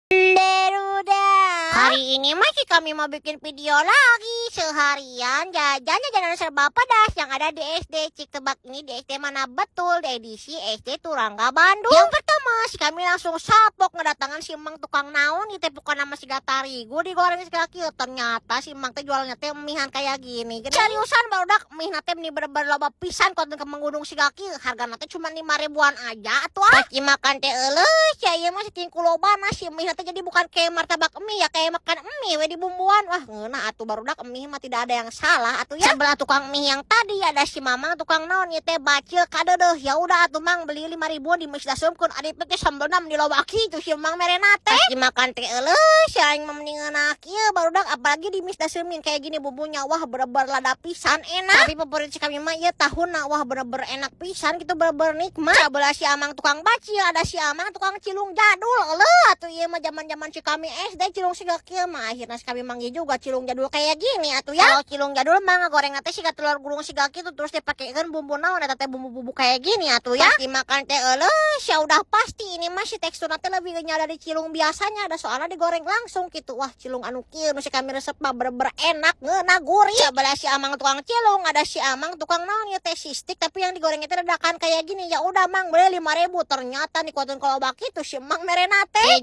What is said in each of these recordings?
Barudak. Hari ini masih kami mau bikin video lagi. Seharian jajan jajanan serba pedas yang ada di SD. Cik tebak ini di SD mana betul? Di edisi SD Turangga Bandung. Yang pertama, si kami langsung sapok ngedatangan si Mang tukang naon itu, bukan nama si tarigu digoreng segala kieu. Ternyata si Mang teh jualnya teh mihan kayak gini. Seriusan, barudak, mie teh meni bener-bener loba pisan konten ke menggunung siga kieu. Hargana teh cuma 5 ribuan aja atuh ah. Pas dimakan teh, euleuh sia, ieu mah saking kulobana si mie teh, jadi bukan kayak martabak mie ya, kayak makan mie we di bumbuan. Wah, ngeunah atuh, barudak, mie mah tidak ada yang salah atuh ya. Sebelah tukang mie yang tadi ada si Mamang tukang naon ieu teh? Bacil kadeudeuh. Ya udah atuh, Mang, beli 5 ribuan di daskeun ari teh sambelna meni loba kitu si Mang merena teh. Pas dimakan teh, euleuh sia, aing mah mending ngeunah kieu, barudak, apalagi di mis daseumin kayak gini bumbunya. Wah, bener-bener lada pisan, enak. Tapi favorit si kami mah ieu tahuna. Wah, bener-bener enak pisan gitu, bener-bener nikmat. Sebelah si Amang tukang bacil ada si Amang tukang cilung jadul. Euleuh atuh, ieu mah zaman-zaman si kami SD cilung siga kieu mah. Akhirnya si kami manggil juga cilung jadul kayak gini atuh ya. Kalau cilung jadul mah ngagoreng teh siga telur gulung siga kitu, terus dipakeun bumbu naon eta teh, bumbu-bumbu kayak gini atuh ya. Pas dimakan teh, euleuh sia, udah pasti ini mah si teksturna teh lebih kenyal dari cilung biasanya, ada soalnya digoreng langsung gitu. Wah, cilung anu kieu nu si kami resep mah bener-bener enak, ngeunah, gurih. Sebelah si Amang tukang cilung ada si Amang tukang naon ya teh? Sistik, tapi yang digorengnya teh dadakan kayak gini. Ya udah, Mang, beli 5.000. Ternyata nih kuatun kalau itu si Mang merena teh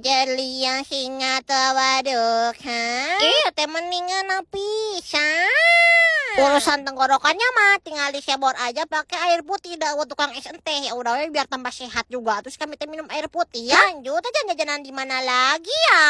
yang singa tawaduk ha. Iya teh mendingan pisan. Urusan tenggorokannya mah tinggal disebor aja pakai air putih dah, tukang es teh. Ya udah we, biar tambah sehat juga. Terus kami teh minum air putih ya. Lanjut aja, jajanan di mana lagi ya?